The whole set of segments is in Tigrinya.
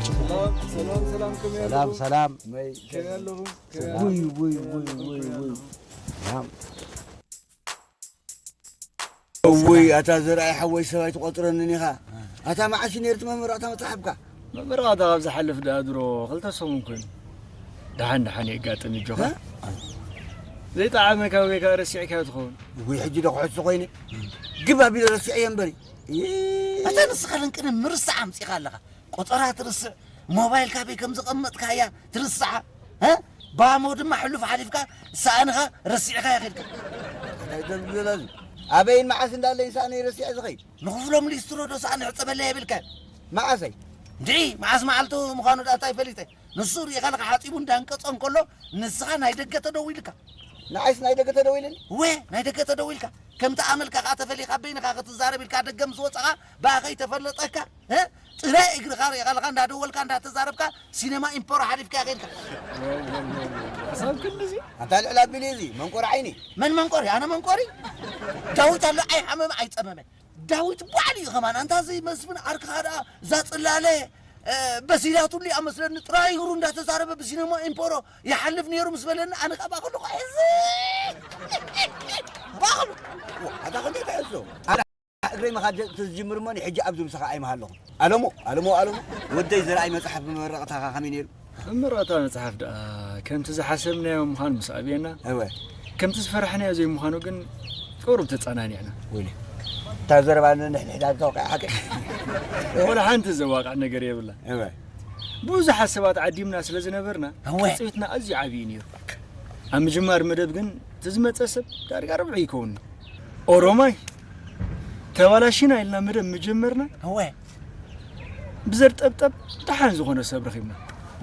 ሰላም፣ ሰላም፣ ሰላም፣ ከመይ ሰላም፣ ኣለኹም? ሰላም። ከመይ ኣለኹም? ከመይ ውይ፣ ኣለኹም? ውይ፣ ከመይ ውይ፣ ኣለኹም? ውይ፣ ከመይ ውይ። ኣለኹም? ሰላም። እውይ፣ ኣታ ዘርኣይ ሓወይ፣ ሰብኣይ ትቖጽረንን ኢኻ። ኣታ መዓስ እዩ ነይሩ እቲ መመረቕታ መጽሓፍካ? መመረቕታ ካብ ዝሓልፍ ደኣ ድሮ ክልተ ሰሙን ኮይኑ። ደሓን ደሓን የጋጥም እዩ፣ ጆኻ። እ? ዘይጠዓመካ ወይ ከኣ ረሲዕካዮ ትኸውን። እውይ፣ ሕጂ ዶ ክሕሱ ኮይነ? ግብ ኣቢለ ረሲዐዮ እምበሪ። እ። ኣታ ንስኻ ደንቅነ ምርሳዕ ኣምጺኻ ኣለኻ። ቆጸራ ትርስዕ፣ ሞባይል ካበይ ከም ዘቐመጥካያ ትርስዓ፣ እ? ባሞ ድማ ሕሉፍ ሓሊፍካ፣ ሰኣንኻ ረሲዕካያ ኸድካ። እንታይ ደልዩ ዘሎ እዚ? ኣበይን መዓስ እንዳለይን ሰኣነይ ረሲዐ ዝኸይድ? ንኽፍሎም ሊስትሮ ዶ ሰኣን ሕጸበለይ የብልካን? መዓሰይ? እንድዒ፣ መዓስ መዓልቱ ምዃኑ ደኣ እንታይ ፈሊጠ? ንሱ ርኢኻ ኣለኻ ሓጺቡ እንዳንቀጾ እንከሎ፣ ንስኻ ናይ ደገ ተደዊልካ። ንዓይስ ናይ ደገ ተደዊልኒ? እወ፣ ናይ ደገ ተደዊልካ። ከምቲ ኣመልካ ኸኣ ተፈሊኻ በይንኻ ክትዛረብ ኢልካ ደገ ምስ ወጻኻ፣ ብኣ ከይተፈለጠካ፣ እ? ጥራይ እግርኻ ርኢኻ ኣለኻ እንዳደወልካ እንዳተዛረብካ ሲነማ ኢምፖሮ ሓሊፍካያ ኸይድካ። ሓሳብ ክንድዚ? ኣንታ ልዕል ኣቢሉ እዚ መንቆሪ ዓይኒ። መን መንቆሪ? ኣነ መንቆሪ? ዳዊት ኣሎ ኣይሓመመ ኣይጸመመ። ዳዊት ባዕሉ እዩ ከማን። ኣንታ እዚ መስፍን ዓርክኻ ደኣ እዛ ጽላለ፣ እ፣ በሲላትሉ እያ መስለኒ። ጥራይ እግሩ እንዳተዛረበ ብሲነማ ኢምፖሮ ይሓልፍ ነይሩ ምስ በለኒ ኣነ ከኣ ባኸሉ ኸሕዚ። ባኸሉ። ኣታ ክንደይ ትሕዞ? እግረይ ምኻድ ተዝጅምር እሞ ንሕጂ ኣብዚ ምሳኻ ኣይምሃለኹን። ኣለሙ፣ ኣለሙ፣ ኣለሙ፣ ወደይ ዘርኣይ መጽሓፍ መመረቕታኻ ከመይ ነይሩ? መመረቕታ መጽሓፍ ደኣ ከምቲ ዝሓሰብናዮ ምዃኑ ምስ ኣብየና፣ እወ። ከምቲ ዝፈራሕናዮ ዘይምዃኑ ግን ቁሩብ ተጸናኒዕና። ወይለ፣ እታ ዘረባ ንሕድሕዳ ተወቂዓ ሓቂ? ወላ ሓንቲ ዘዋቕዕ ነገር የብላ። እወ። ብዙሓት ሰባት ዓዲምና ስለ ዝነበርና፣ እወ። ትጽቢትና ኣዝዩ ዓብዪ ነይሩ። ኣብ ምጅማር መደብ ግን እቲ ዝመጸ ሰብ ዳርጋ ርብዒ ይከውን። ኦሮማይ ተባላሽና ኢልና መደብ ምጀመርና። እወ። ብዘር ጠብጠብ ደሓን ዝኾነ ሰብ ረኺብና።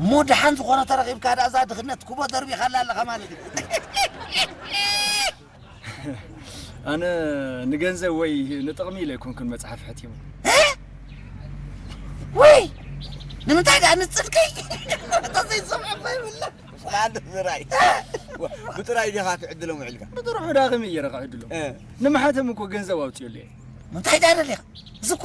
እሞ ደሓን ዝኾነ ተረኺብካ ደኣ እዛ ድኽነት ኩቦ ደርቢኻላ ኣለኻ ማለት እዩ። ኣነ ንገንዘብ ወይ ንጥቕሚ ኢለ ኣይኮንኩን መጽሓፍ ሕቲሙ። እ? ወይ! ንምንታይ ደኣ ንጽልኪ? ተዘይሰምዐ እኳ ይብላ። ስማዕ እንዶ ዝራይ። ብጥራይ ዲኻ ትዕድሎም ውዒልካ? ብጥርሑ ዳ ከመይ ገይረ ክዕድሎም? እ። ንምሓተም እኮ ገንዘብ ኣውፅየሉ እየ። እንታይ ዳ ደሊኻ? እዚ እኮ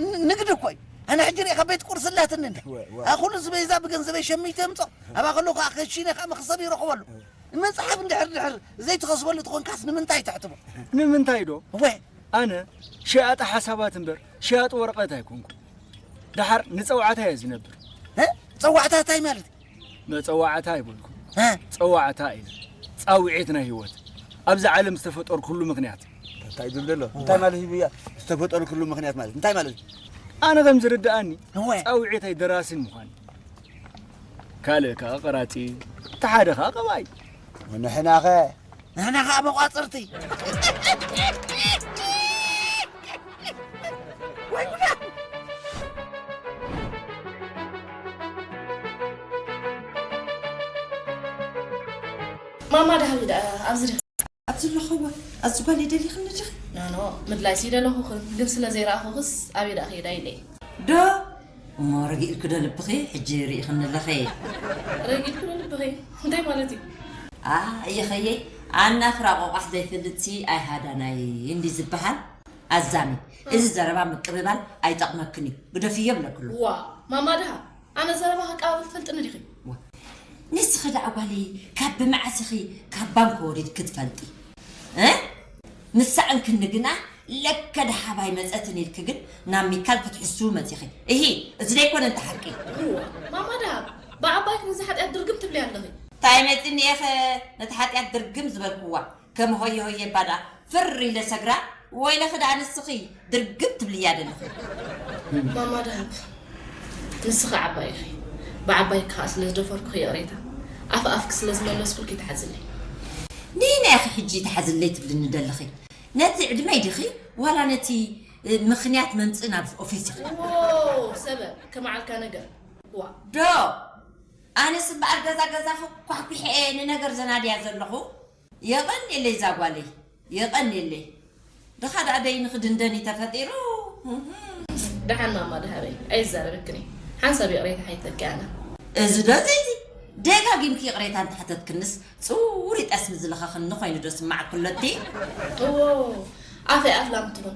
ን-፣ ንግዲ እኮ እዩ። ኣነ ሕጂ ሪእኻ ቤት ቁርሲ ኣላትኒ እንደ። ወ-፣ ወ-፣ ኣብ ኩሉ ዝበይዛ ብገንዘበይ ሸሚተ የምፅኦ። ኣብኣ ከለኹ ከዓ ከሺነ ከዓ መኽሰብ ይረኽበሉ። መፅሓፍ እንድሕር ድሕር ዘይትኸስበሉ ተኾንካስ ንምንታይ ተሕትሞ? ንምንታይ ዶ? ወ-፣ ኣነ ሸያጢ ሓሳባት እምበር ሸያጢ ወረቐት ኣይኮንኩ። ደሓር ንፀዋዕታ እየ ዝነብር። እ? ፀዋዕታ እንታይ ማለት? መፀዋዕታ ኣይበልኩ። እ? ፀዋዕታ እዩ። ፃውዒት ናይ ህይወት። ኣብዚ ዓለም ዝተፈጠርኩሉ ምኽንያት። እንታይ ዝብል ዘሎ? እንታይ ማለት እዩ ብያ? ዝተፈጠርኩሉ ምኽንያት ማለት እንታይ ማለት እዩ? ኣነ ከም ዝርድኣኒ እወ። ፃውዒተይ ደራስን ምዃን። ካልእ ከኣ ቀራጺ፣ እቲ ሓደ ከኣ ቀባይ። ንሕናኸ? ንሕና ከኣ መቋጽርቲ። ወይ ጉዳ! ማማ ደሃቢ ደኣ ኣብዚ ድ-፣ ኣብዚ ኣለኹ እወ። ኣብዚ ጓል ይደሊኽኒ ዲኺ? ኖ፣ ኖ፣ ምድላይሲ ይደለኹኽን፣ ግን ስለ ዘይረኣኹኽስ ኣበይ ደኣ ክይዳ ኢለ እየ። ዶ እሞ ረጊእልኪ ዶ ልብኺ? ሕጂ ርኢኽኒ ኣለኺ። ረጊእልኪ ዶ ልብኺ? እንታይ ማለት እዩ? ኣ እየኸየይ፣ ኣናፍራ ቆቋሕ ዘይፈልጥሲ ኣይሃዳናይ እንዲ ዝበሃል። ኣዛሚ፣ እዚ ዘረባ ምቅብባል ኣይጠቕመክን እዩ፣ ግደፍዮ ብለክሉ። ዋ ማማ ድሃ፣ ኣነ ዘረባ ከቀባብል ትፈልጥኒ ዲኺ? ንስኺ ደኣ ጓለይ ካብ ብመዓስ ኢኺ ካብ ባንክ ወሪድኪ ትፈልጢ? እ? ንሳ እንክኒ ግና ለከ ደሃብ ኣይመጸትን ኢልኪ ግን ናብ ሚካል ክትሕስዊ መጺኺ። እሂ፣ እዚ ደይኮነ እንተ ሓቂ። እዋ፣ ማማ ደሃብ፣ ብዓባይኪ ነዚ ሓጢኣት ድርግም ትብሊ ኣለኺ። እንታይ መጺኒ እየኸ ነቲ ሓጢኣት ድርግም ዝበልክዋ? ከም ሆየ ሆየ ባዳ ፍር ኢለ ሰግራ። ወይለኺ ደኣ ንስኺ ድርግም ትብልያ ዘለኺ። ማማ ደሃብ፣ ንስኺ ዓባይ ኢኺ። ብዓባይኪ ከኣ ስለ ዝደፈርኩኺ ይቕሬታ። ኣፍ ኣፍኪ ስለ ዝመለስኩልኪ ትሓዝለይ። ንየናይ ኢኺ ሕጂ ትሓዝለይ ትብልኒ ዘለኺ? ነቲ ዕድመይ ዲኺ ዋላ ነቲ ምኽንያት መምጽኢ ናብ ኦፊስ ኢኺ? ዎ ሰበ ከመዓልካ ነገር ዋ ዶ ኣነስ እምበኣር ገዛ ገዛ ኳሕኲሐ እየ ንነገር ዘናድያ ዘለኹ። የቐንየለይ እዛ ጓለይ የቐንየለይ። ድኻ ደኣ በይንኺ ድንደን እዩ ተፈጢሩ። ደሓን ማማ ደሃበይ ኣይዛረበክን እየ። ሓንሳብ ይቕሬታ ሓይተኪ ኣነ። እዚ ዶ እዚ ደጋጊምኪ ይቕሬታ እንተሓተትክንስ ጽውር ይጠስሚ ዝለኸኽኒ ኮይኑ ዶ ስማዕኩ ኣሎ እቲ? እዎ ኣፈይ ኣፍላም ትኹን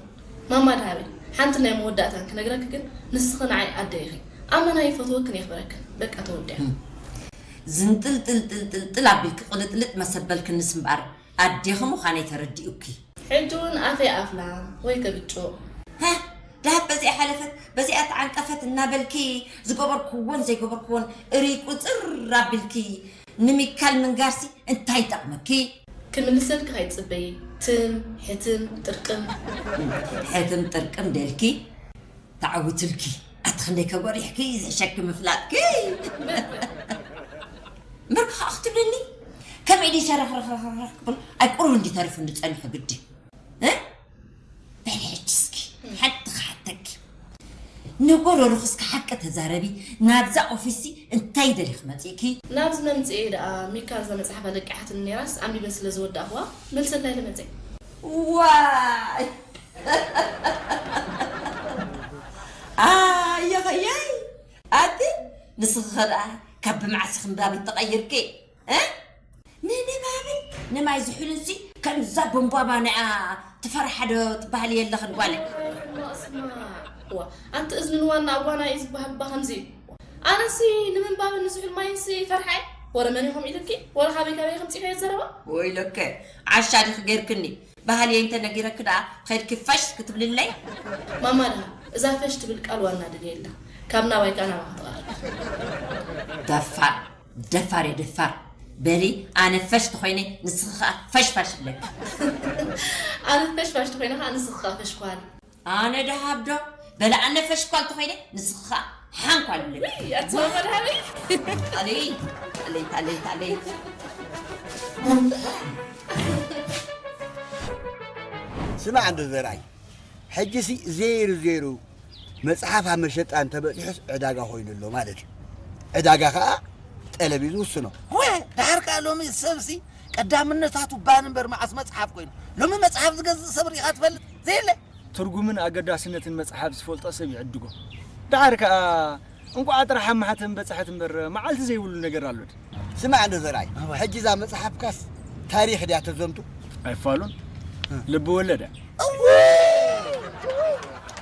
ማማ ደሃበይ። ሓንቲ ናይ መወዳእታን ክነግረኪ ግን ንስኺ ንዓይ ኣደ ኢኺ። ኣመና ይፈትወክን የኽብረክን። በቃ ተወዲኣ። ዝንጥልጥልጥልጥልጥል ኣቢልኪ ቅልጥልጥ መሰበልክንስ እምበኣር ኣዴኺ ምዃነይ ተረዲኡኪ። ሕጂ እውን ኣፈይ ኣፍላም ወይ ከብጭቕ። ሃ! ደሃብ በዚኣ ሓለፈት በዚኣ ተዓንቀፈት እናበልኪ ዝገበርክዎን ዘይገበርክዎን እርይ ቁፅር ኣቢልኪ ንሚካል ምንጋርሲ እንታይ ይጠቕመኪ? ክምልሰልኪ ካይትፅበዪ ትም ሕትም ጥርቅም። ሕትም ጥርቅም ደልኪ ተዓውትልኪ ኣቲ ክንደይ ከጎሪሕኪ ዝሕሸኪ ምፍላጥኪ። ምርክ ከዓ ክትብልኒ ከመይ ድዩ ሸረኽረኽረኽረኽ ክብል ኣይ ቁሩብ እንዲ ተሪፉ እንዲ ፀኒሑ ግዲ እ? በሊ ሕጂ እስኪ ሓንቲ ክሓተኪ ንጎረሩኺ እስኪ ሓቂ ተዛረቢ ናብዛ ኦፊስሲ እንታይ ደሊኺ መፂእኪ? ናብዚ መምፅኤ ደኣ ሚካል እዛ መፅሓፍ ኣለቂሓትኒ ነይራስ ኣንቢበ ስለ ዝወዳእኽዋ መልሰላ ኢለ መፀ ዋይ ኣየኸየይ ኣቲ ንስኺ ኸ ደኣ ካብ ብመዓስ ክንባብ ተቐይርኪ እ ንንባብን ንማይ ዝሑልን ሲ ከምዛ ቦምቧባ ንኣ ትፈርሓ ዶ ትበሃል የለኽን ጓለይ? ዋ ኣንቲ እዝኒ ንዋና ኣጓና እዩ ዝበሃል እባ ከምዚ እዩ። ኣነሲ ንምንባብን ንዝሑል ማይንሲ ይፈርሓ እየ። ወረ መን ኢኹም ኢልኪ ወረ ካበይ ካበይ ከምፂሑ እየ ዘረባ። ወይለከ ዓሻ ዲኺ ገይርክኒ ባህልየይ እንተነጊረኪ ደኣ ኸድኪ ፈሽ ክትብልለይ? ማማ ደሃ እዛ ፈሽ ትብል ቃል ዋና ድልየላ ካብ ናባይ ከኣ ናባኺ ትቐርብ። ደፋር ደፋር እየ ደፋር። በሊ ኣነ ፈሽ ተኾይነ ንስኺ ኸኣ ፈሽፋሽ እብለኪ። ኣነ ፈሽፋሽ ተኾይነ ኸኣ ንስኺ ኸኣ ፈሽኳል። ኣነ ደሃብ ዶ? በሊ ኣነ ፈሽኳል ተኾይነ ንስኺ ኸኣ ሓንኳል እብለኪ። ኣቲ ማማ ደሃበይ። ጣለይ ጣለይ ጣለይ ጣለይ። ስማዕ እንዶ ዘርኣይ ሕጂሲ ዜሩ ዜሩ መፅሓፍ ኣብ መሸጣ እንተበፂሑስ ዕዳጋ ኮይኑ ኣሎ ማለት እዩ። ዕዳጋ ከዓ ጠለብ እዩ ዝውስኖ። ወ ድሓር ከዓ ሎሚ ሰብሲ ቀዳምነታቱ ባን እምበር መዓስ መፅሓፍ ኮይኑ ሎሚ መፅሓፍ ዝገዝእ ሰብ ርኢኻ ትፈልጥ? ዘየለ። ትርጉምን ኣገዳስነትን መፅሓፍ ዝፈልጦ ሰብ ይዕድጎ። ድሓር ከዓ እንቋዕ ጥራሕ ኣብ ማሕተም በፅሐት እምበር መዓልቲ ዘይብሉ ነገር ኣሎ ድዩ? ስማዕ እንዶ ዘርኣይ፣ ሕጂ እዛ መጽሓፍካስ ታሪኽ ድያ ተዘንቱ? ኣይፋሉን። ልቢ ወለድ እያ። እውይ!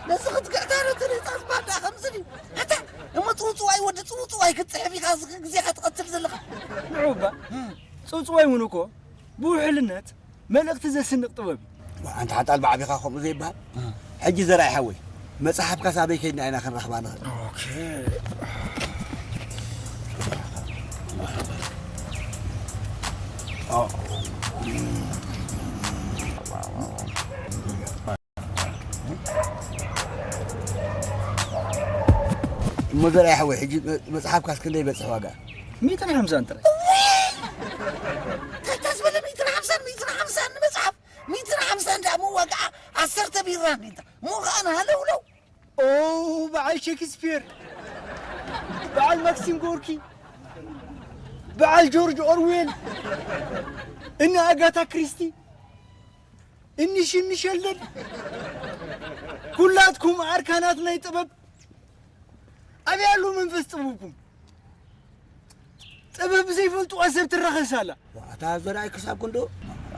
ነዚ ክትግዕታ ዶ ተሪጻ ዝባዳ ከምዚ ድዩ? ኣታ እሞ ጽውጽዋይ ወዲ ጽውጽዋይ ክትጽሕፍ ኢኻ እዚ ግዜኻ ትቐትል ዘለኻ። ንዑ እባ፣ ጽውጽዋይ እውን እኮ ብውሕልነት መልእኽቲ ዘስንቕ ጥበብ እዩ። ኣንታ ሓንጣል ብዓቢኻ ከምኡ ዘይበሃል። ሕጂ ዘርኣይ ሓወይ፣ መጽሓፍካስ ኣበይ ከይድና ኢና ክንረኽባ ንኽእል? ኦኬ። እሞ ዘርኣይ ሓወይ፣ ሕጂ መጽሓፍካስ ክንደይ ይበጽሕ ዋጋ? ሚእትን ሓምሳን ጥራይ። እንታይ ተስበለ ሚእትን ሓምሳን፣ ሚእትን ሓምሳን ንመጽሓፍ? ሚእትን ሓምሳን ደኣ መዋግዓ ዓሰርተ ቢራ እንዴታ። እሞ ኸኣ ንሃለውለው። ኦ፣ በዓል ሸክስፒር፣ በዓል ማክሲም ጎርኪ፣ በዓል ጆርጅ ኦርዌል፣ እኒ ኣጋታ ክሪስቲ፣ እኒ ሽኒ ሸልደን፣ ኩላትኩም ኣርካናት ናይ ጥበብ ኣበይ ኣሎ መንፈስ ጥበብኩም? ጥበብ ብዘይፈልጥዋ ሰብ ትረኸስ ኣላ። ዋታ ዘርኣይ ክሳብ ክንዶ?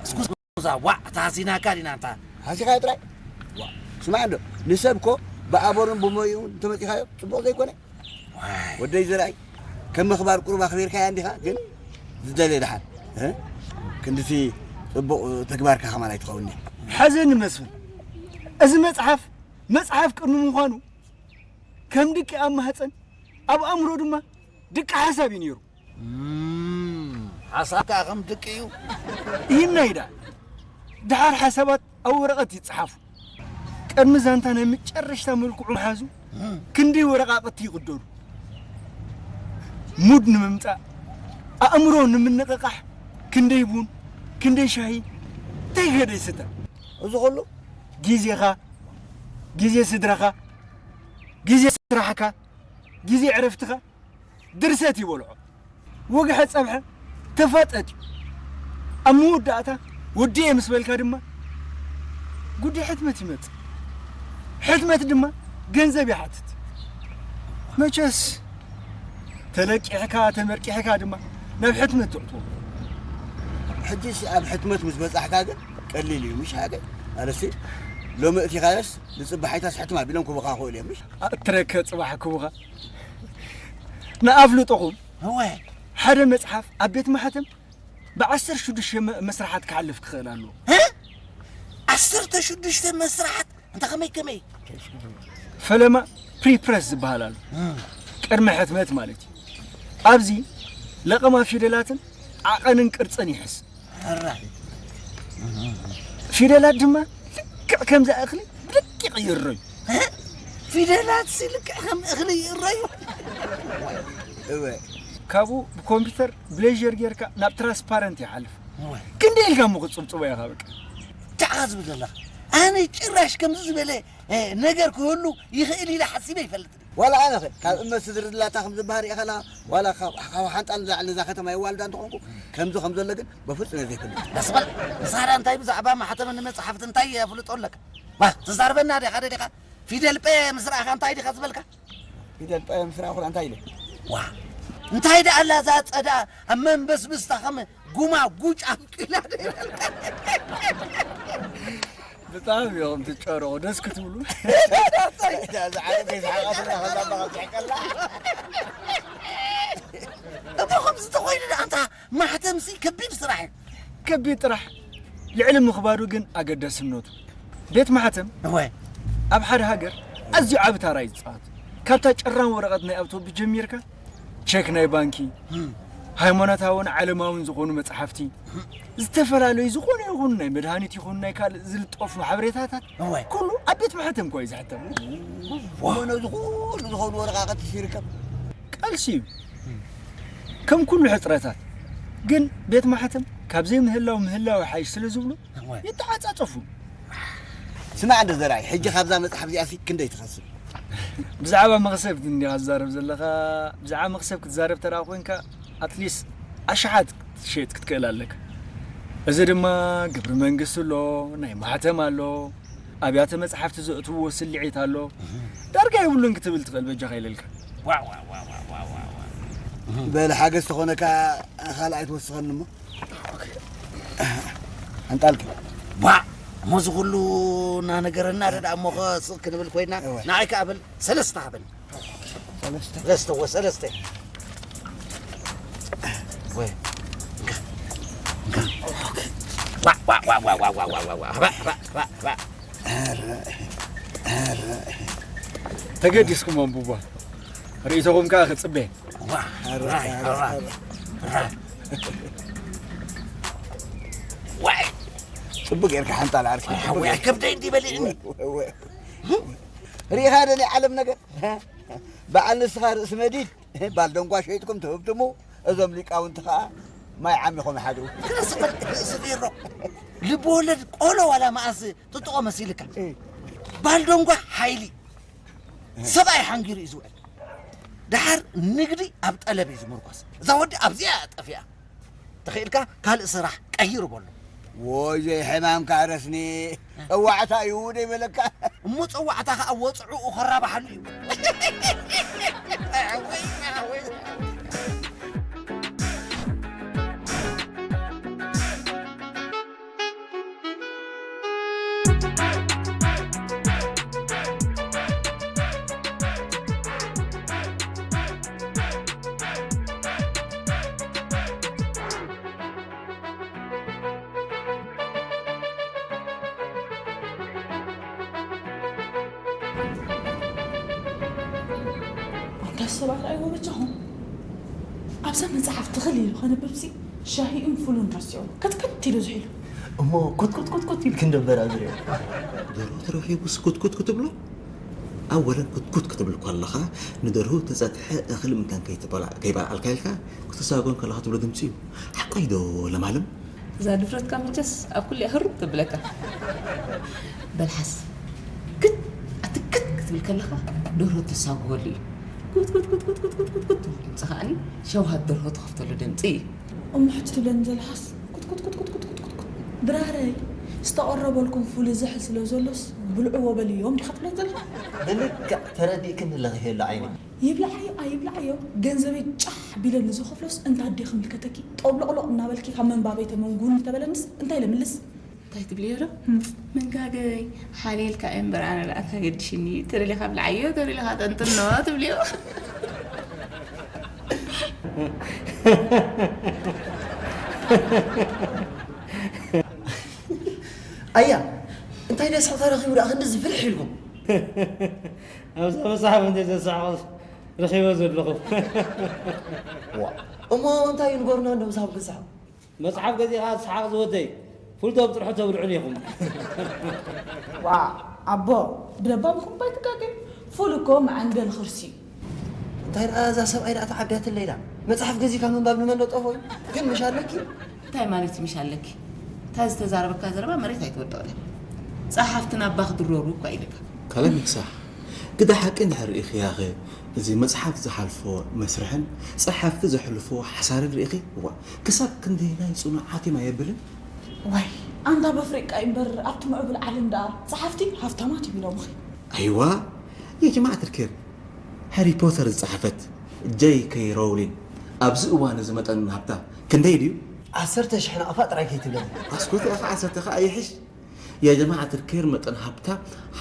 እስኩዛ፣ ዋእ፣ እታ ሃሲናካ ዲና እንታ? ሃሲኻዮ ጥራይ? ዋ፣ ስማዕ እንዶ፣ ንሰብ እኮ ብኣበሩን ብሞይኡን እንተመጺኻዮ ጽቡቕ ዘይኮነ? ዋይ። ወደይ ዘርኣይ፣ ከም ምኽባር ቁሩብ ኣኽቢርካያ እንዲኻ፣ ግን ዝደልየ ደሓን፣ እ? ክንድቲ ጽቡቕ ተግባርካ ከማን ኣይትኸውን እያ። ሓዘኒ መስፍን፣ እዚ መጽሓፍ፣ መጽሓፍ ቅድሚ ምዃኑ፣ ከም ድቂ ኣብ ማህፀን፣ ኣብ ኣእምሮ ድማ ድቂ ሓሳብ እዩ ነይሩ። እም፣ ሓሳብ ከኣ ከም ድቂ እዩ። ይህናይ ደኣ፣ ደሓር ሓሳባት ኣብ ወረቐት ይጸሓፉ። ቅድሚ ዛንታ ናይ መጨረሽታ መልክዑ ምሓዙ፣ እም። ክንደይ ወረቓቕቲ ይቕደዱ። ሙድ ንምምጻእ፣ ኣእምሮ ንምንቕቓሕ፣ ክንደይ ቡን፣ ክንደይ ሻሂ፣ እንታይ ገደ ይስተ። እዚ ኹሉ ግዜኻ፣ ግዜ ስድራኻ፣ ግዜ ስራሕካ፣ ግዜ ዕረፍትኻ ድርሰት ይበልዖ። ወግሐ ጸብሐ ተፋጠጥ እዩ። ኣብ መወዳእታ ወዲኤ ምስ በልካ ድማ ጉዳይ ሕትመት ይመጽእ። ሕትመት ድማ ገንዘብ ይሓትት። መቸስ ተለቂሕካ ተመርቂሕካ ድማ ናብ ሕትመት ትእትዎ። ሕጂስ ኣብ ሕትመት ምስ በጻሕካ ግን ቀሊል እዩ፣ ምሽ ሓቀይ? ኣነሲ ሎሚ እቲኻዮስ ንጽባሒታስ ሕትም ኣቢሎም ክቡኻ ክእሉ እዮም፣ ምሽ? ኣትረከ ጽባሕ ክቡኻ። ንኣፍልጦኹም፣ እወ። ሓደ መጽሓፍ ኣብ ቤት ማሕተም ብዓሰርተ ሽዱሽተ መ-፣ መስርሓት ክሓልፍ ክኽእል ኣለዎ። እ? ዓሰርተ ሽዱሽተ መስርሓት? እንተ ኸመይ ከመይ? ፈለማ ፕሪፕረስ ዝበሃል ኣሎ። እም። ቅድመ ሕትመት ማለት እዩ። ኣብዚ ለቐማ ፊደላትን ዓቐንን ቅርጽን ይሕዝ። ሕራይ። ፊደላት ድማ ልክዕ ከምዛ እኽሊ ብደቂቕ ይእረዩ። እ? ፊደላትሲ ልክዕ ከም እኽሊ ይእረዩ? እወ። ካብኡ ብኮምፒውተር ብሌዥር ጌርካ ናብ ትራንስፓረንት ይሓልፍ። እወ። ክንደይ ኢልካ እሞ ክትጽብጽቦ ኢኻ በቃ። እንታይ ኢኻ ዝብል ዘለኻ? ኣነ ጭራሽ ከምዚ ዝበለ፣ እ፣ ነገር ክህሉ ይኽእል ኢለ ሓሲበ ይፈልጥ። ዋላ ኣነ ኸ ካብ እመ ስድሪ ድላታ ከም ዝበሃል ኢኸላ፣ ዋላ ካብ፣ ካብ ሓንጣል ንላዕሊ ነዛ ከተማ የዋልዳ እንተኾንኩ፣ ከምዚ ከም ዘሎ ግን በፍጹም እየ ዘይፈልጥ። ደስ በል። ንስኻ ደኣ እንታይ ብዛዕባ ማሕተምን መጽሓፍቲ እንታይ ኣፍልጦ ኣለካ? ዋ፣ ትዛረበና ዲኻ ደሊኻ? ፊደል ጴ ምስ ረኣኻ እንታይ ዲኻ ዝበልካ? ፊደል ጳ ምስ ረኣኹላ እንታይ ኢለ? ዋ፣ እንታይ ደኣ ኣላ እዛ ጸዳ ኣብ መንበስብስታ ከም ጉማ ጉጭ ኣምቂላ ዶ ይበልካ? ብጣዕሚ ኢኹም ትጨረቑ፣ ደስ ክትብሉ። እዛ ዓለም ከይሰሓቐትና ከላ እባ ክትስሕቀላ። እሞ ከምዚ ተኾይኑ ደኣ ኣንታ ማሕተምሲ ከቢድ ስራሕ እዩ። ከቢድ ጥራሕ፣ ልዕሊ ምኽባዱ ግን ኣገዳስነቱ። ቤት ማሕተም እወ። ኣብ ሓደ ሃገር ኣዝዩ ዓቢ ታራ እዩ ዝጻወት። ካብታ ጨራም ወረቐት ናይ ኣውቶቡስ ጀሚርካ፣ ቸክ ናይ ባንኪ፣ እም። ሃይማኖታውን ዓለማውን ዝኾኑ መጽሓፍቲ፣ እም። ዝተፈላለዩ ዝኾነ ይኹን ናይ መድሃኒት ይኹን ናይ ካልእ ዝልጠፉ ሓበሬታታት እወ። ኩሉ ኣብ ቤት ማሕተም እኮ እዩ ዝሕተም። እሞ ነዚ ኩሉ ዝኾኑ ወረቓቕቲ ይርከብ። ቃልሲ እዩ። ከም ኩሉ ሕጽረታት ግን ቤት ማሕተም ካብ ዘይምህላው ምህላው ይሓይሽ ስለ ዝብሉ እወ። ይተዓጻጸፉ። ስማዕ እንዶ ዘርኣይ፣ ሕጂ ካብዛ መጽሓፍ እዚኣሲ ክንደይ ትኸስብ? ብዛዕባ መኽሰብቲ እንዲኻ ትዛረብ ዘለኻ፣ ብዛዕባ መኽሰብ ክትዛረብ ተደኣ ኮንካ፣ ኣትሊስት ኣሽሓት ክትሸይጥ ክትክእል ኣለካ። እዚ ድማ ግብሪ መንግስቲ ኣሎ፣ ናይ ማሕተም ኣሎ፣ ኣብያተ መጽሓፍቲ ዘእትውዎ ስልዒት ኣሎ። ዳርጋ የብሉን ክትብል ትኽእል በጃኻ ኢለልካ። ዋ፣ ዋ፣ ዋ። በል ሓገዝ ተኾነካ ካልኣይ ትወስኸኒ እሞ። ኣንጣልኪ። ዋ፣ እሞ እዚ ኩሉ እናነገረና ደኣ እሞ ኸ ስቕ ክንብል ኮይና፣ እወ። ንዓይ ከኣ በል ሰለስተ ሃበኒ። ሰለስተ? ሰለስተ፣ ወ-፣ ሰለስተ። ወይ፣ እንካ፣ እንካ። ዋ፣ ዋ፣ ዋ። ኧረ፣ ኧረ። ተገዲስኩም ኣንብቧ። ርእይቶኹም ከኣ ክጽበ። ዋ፣ ራይ፣ ራይ፣ ራይ። ዋይ። ጽቡቅ ጌርካ ሓንጣል ዓርኪ። ወይ፣ ከብደይ እንዲ በሊዕኒ። ሪኢኻ ዶ ናይ ዓለም ነገር? በዓል ንስኻ ርእሲ መዲድ፣ ባልደንጓ ሸይጥኩም ትህብትሙ፣ እዞም ሊቃውንቲ ኸኣ ማይ ዓሚኾም ይሓድሩ። ክነስበል ርእሲ ፌሮ። ልቢ ወለድ ቆሎ ዋላ መኣስ ጥጥቖ መሲልካ። እ። ባልደንጓ ሓይሊ። ሰብኣይ ሓንጊሩ እዩ ዝውዕል። ደሓር ንግዲ ኣብ ጠለብ እዩ ዝምርኮስ። እዛ ወዲ ኣብዚኣ እያ ጠፊኣ። ተኽኢልካ ካልእ ስራሕ ቀይር በሎ። ወይ ዘይሕማምካ ረስኒ፣ ጸዋዕታ እዩ ደይበለካ። እሞ ጸዋዕታ ኸኣ ወጽዑኡ ኸራባሓሉ እዩ። ኣታ ሰባት ኣይወበጃኹም። ኣብዛ መጽሓፍ ትኽል ኢሉ ከንብብሲ ሻሂኡን ፉሉን ረሲዑ ክትክት ኢሉ ዝሒሉ። እሞ ኩትኩት ኩትኩት ኢልክ እንደበር ኣብርዮ። ደርሆ ተረኺቡስ ኩትኩት ክትብሎ? ኣወለን ኩትኩት ክትብል ከለኻ ንደርሁ ተጸትሐ እኽሊ ምታን ከይትበላ- ከይበልዓልካ ኢልካ ክትሳጎን ከለኻ ትብሎ ድምጺ እዩ። ሓቀይ ዶ ለማለም? እዛ ድፍረትካ መቸስ ኣብ ኩሉ እያ ህሩብ ተብለካ። በልሓስ ክት ኣቲ ክት ክትብል ከለኻ ደርሆ ተሳጉወሉ እዩ። ኩት ኩት ኩት ኩት ኩት ኩት ኩት ትብል ድምፂ ከዓኒ ሸውሃት ደርሆ ትኸፍተሉ ድምፂ እዩ። እሞ ሕጂ ትብለኒ ዘለኻስ ኩት ኩት ኩት ኩት ኩት ኩት ኩት ኩት። ብራረይ ዝተቐረበልኩም ፉል ዝሕል ስለ ዘሎስ ብልዕዎ በልዮም ዲኻ ትብለኒ ዘለኻ? ብልክዕ ተረዲእክኒ ኣለኺ ሄሉ ዓይነይ። ይብላዓዮ ኣይብላዓዮ ገንዘበይ ጫሕ ቢለ ንዝኸፍሎስ እንታ ኣዴ ክምልከተኪ ጠብሎቕሎቕ እናበልኪ ካብ መንባበይ ተመንጉኒ ተበለንስ እንታይ ለምልስ? እንታይ ትብልዮ ዶ? መንጋገይ ሓልየልካ እየ እምበር ኣነ ደኣ እንታይ ገድሽኒ? ተደሊኻ ብልዓዮ ተደሊኻ ጠንጥኖ ትብልዮ። ኣያ እንታይ ደስታ ተረኺቡ ደኣ ክንድዚ ፍልሕ ኢልኩም? ኣብዛ መጽሓፍ እንተ ዘስሕቕ ረኺበ ዘለኹ። ዋ፣ እሞ እንታይ እዩ ንገሩና እንዶ ምሳኹም ክንስሕቕ? መጽሓፍ ገዚእኻ ትስሓቕ ዝወደይ፣ ፉል ዶ ብጥርሑ ተብልዑን ኢኹም። ዋ፣ ኣቦ፣ ብለባምኩም እባ ኣይትጋገዩ። ፉል እኮ መዐንገሊ ኽርሲ እዩ። እንታይ ደኣ እዛ ሰብኣይ ደኣ ተዓብያትለይ ደኣ? መጽሓፍ ገዚእካ ምንባብ ንመን ዶ ጠፍኦ እዩ? ግን ምሽ ኣለኪ? እንታይ ማለት እዩ ምሽ ኣለኪ? እታ ዝተዛረበካ ዘረባ መሬት ኣይትወድቕን እያ። ጸሓፍቲ ናባ ክድረሩ እኳ ኢልካ። ካለሚክሳ፣ ግደ ሓቂ እንድሕር ርኢኽያኸ፣ እዚ መጽሓፍ ዝሓልፎ መስርሕን ጸሓፍቲ ዘሕልፎ ሓሳርን ርኢኺ? እዋ፣ ክሳብ ክንደየናይ ጽኑዓት እዮም ኣየብልን? ዋይ፣ ኣንታ በፍሪቃ እምበር ኣብቲ ምዕቡል ዓለም ደኣ ጸሓፍቲ ሃፍታማት ይብሎምኺ። ኣይዋ፣ የጅማዕ ትርኪር፣ ሃሪ ፖተር ዝጸሓፈት ጀይ ከይ ሮውሊን ኣብዚ እዋን እዚ መጠን ሃብታ ክንደይ ድዩ? ዓሰርተ ሽሕ ናቕፋ ጥራይ ከይትብለኒ። ኣስኮት ኢኻ ዓሰርተ ኸኣ ይሕሽ። የጀማዓት ኬር መጠን ሃብታ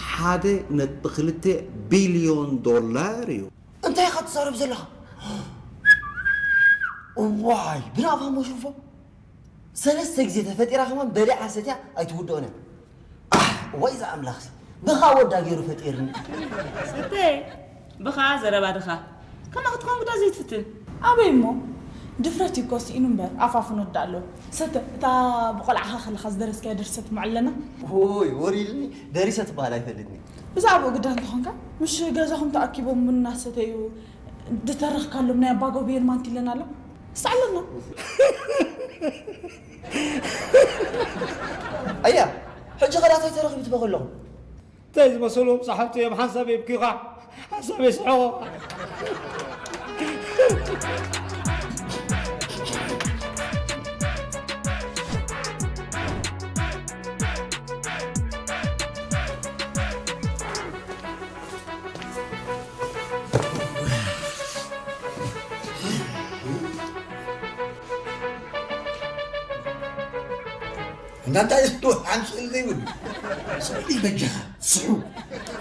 ሓደ ነጥቢ ክልተ ቢልዮን ዶላር እዩ። እንታይ ኢኻ ትዛረብ ዘለኻ? እዋይ፣ ብናቕፋ እሞ ሽንፎ። ሰለስተ ግዜ ተፈጢራ ከማን በሊዓ ሰትያ ኣይትውድኦን እያ። ኣሕ፣ ወይ ዝኣምላኽሲ፣ ብኻ ወዳ ገይሩ ፈጢርኒ። ሰተይ፣ ብኻ ዘረባ ድኻ። ከማ ክትኮን ግዳ ዘይትፍትን። ኣበይ እሞ? ድፍረት እዩ እኮ ስኢኑ እምበር፣ ኣፋፍኖ ወዳ ኣሎ። ሰተ፣ እታ ብቆልዓኻ ከለኻ ዝደረስካያ ድርሰት እሞ ኣለና? ኦይ፣ ወሪድኒ፣ ደሪሰ ትበሃል ኣይፈልጥኒ። ብዛዕባኡ ግዳ እንተኾንካ፣ ምሽ ገዛኹም ተኣኪቦም ቡን እናሰተዩ ዝተረኽካሎም ናይ ኣባ ጎብየል ማንቲለን ኣሎ? እስቲ ኣለና። ኣያ፣ ሕጂ ኸዳታይ ተረኺቡ ትበኹ ኣለኹም? እንታይ ዝመሰሉ ጸሓፍቲ እዮም ሓንሳብ የብኪኻ፣ ሓንሳብ የስሕቑኻ። እንዳ እንታይ ዝብሉ ሓንቲ ስእሊ ዘይብሉ። ስእሊ በጃኻ፣ ስሑ።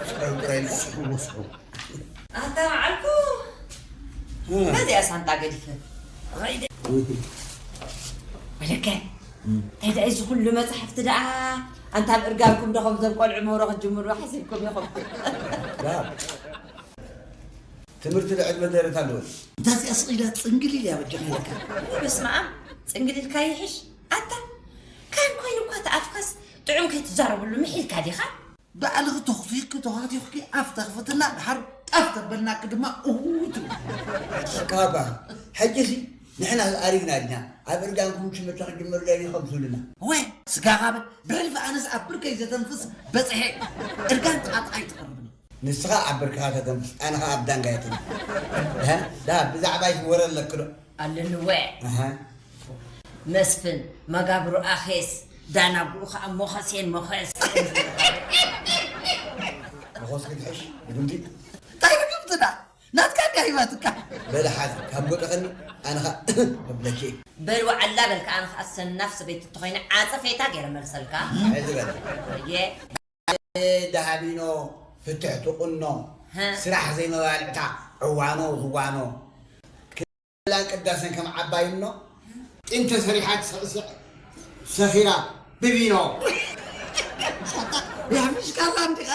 ስሑ ጥራይ ኢሉ ስሑ፣ ስሑ። ኣታ መዓልኩ። እ። ነዚኣ ሳንጣ ገዲፈ። ኸይደ። እህ። ወለከ፣ እ። እንታይ ደኣ እዚ ኩሉ መጽሓፍቲ ደኣ? ኣንታ ኣብ እርጋንኩም ዶ ከምዞም ቆልዑ ምህሮ ክትጅምሩ ሓሲብኩም ኢኹም? ያ። ትምህርቲ ንዕድመ ደረት ኣለዎ። እንታ እዚኣ ስቕ ኢላ ጽንግሊል እያ በጃኻ ኢለካ። በስመ ኣብ፣ ጽንግሊልካ ይሕሽ። ኣታ፣ ካን ኮይኑ እኳ ተኣፍካስ ጥዑም ከይትዛረበሉ ምሒልካ ዲኻ? ባዕልኺ ተኹፊኽኪ ተዃቲኽኪ ኣፍ ተኽፍትና፣ ድሓር ጠፍ ተበልናኪ ድማ እው ትብሊ። ኣካባ፣ ሕጂሲ ንሕና ኣሪግና ዲና? ኣብ እርጋንኩም ሽመቻ ክጅመር ደልዩ ከም ትብልና። ወይ፣ ስጋኻ በል፣ ብሕልፊ ኣነስ ኣብ ብርከይ ዘተንፍስ በጽሐ። እርጋን ጣጣ ኣይትቐርብኒ። ንስኻ ኣብ ብርክኻ ተተንፍስ፣ ኣነ ኸኣ ኣብ ዳንጋ እየ ተንፍስ። እህ፣ ዳ፣ ብዛዕባይስ ወረ ኣለኪ ዶ? ኣለኒ ወ። ኣሃ። መስፍን፣ መጋብሩ ኣኼስ፣ ዳናጉኡ ከዓ ሞኸሴን ሞኸስ። መኾስ ክትሕሽ ብድምፂ እንታይ ርግብትና ናትካ እንዲያ ሂባትካ። በለ ሓዝ ካብ ጎጠኸኒ ኣነ ኸ እብለኪ። በል ወዓላ በል ከዓ ኣነ ከዓ ሰናፍ ሰበይቲ እንተኾይነ ዓፀፌታ ገይረ መልሰልካ። ሕዚ በል እየ። ደሃቢኖ ፍትሕ ትቑኖ ሀ። ስራሕ ዘይመባልዕታ ዕዋኖ ዝዋኖ ክላን ቅዳሰን ከም ዓባይ እኖ ጢንተ ሰሪሓ ትስዕስዕ ሰኺራ ብቢኖ ያፍሽካላ እንዲኻ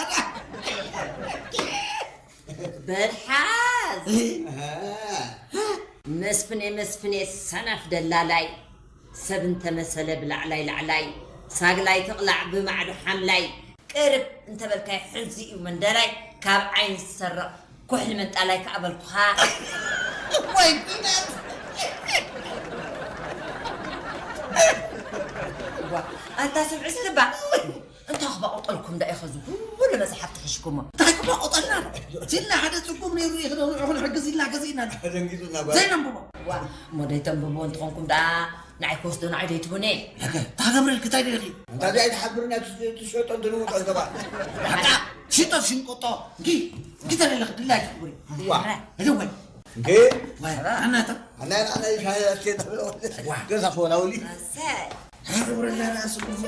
በል ሓዝ። መስፍኔ መስፍኔ ሰነፍ ደላላይ ሰብ እንተመሰለ ብላዕላይ ላዕላይ ሳግላይ ትቕላዕ ብማዕዶ ሓምላይ ቅርብ እንተበልካይ ሕዚ እዩ መንደላይ ካብ ዓይኒ ዝሰርቕ ኩሕሊ መንጣላይ ከኣ በልኩኻ። ወይ ኩናት ዋ፣ ኣታ ስምዒ ስትባ እንታይ ክባቑጠልኩም ዳ ኢኸ እዚ ኩሉ መጽሓፍ ትሕሽኩሞ? እንታይ ክባቑጠልና ነው? ዝና ሓደ ጽጉም ነይሩ ይኽደኑ ዕኹን ሕግዝ ኢልና ገዚእና ደንጊጹና ጓል ዘይነንብቦ ዋ፣ እሞ ደይተንብብዎ እንተኾንኩም ደኣ ንዓይ ክወስዶ ንዓይ ደይትቡኒ? ታገብረልክ እንታይ ደለኺ እንታይ ኣይትሓብርና ትሸጦ እንትንውጦ ዘባ ሽጦ ሽንቆጦ እንዲ እንታይ ደለኺ ድላይ ትኽብሪ ዋ እደወል እንዴ ወይ ኣናታ ኣናይ ኣናይ ሻይ ኣስቴ ተብሎ ገዛ ፎናውሊ ኣሰይ። ታገብረላ ራእሲ ጉዞ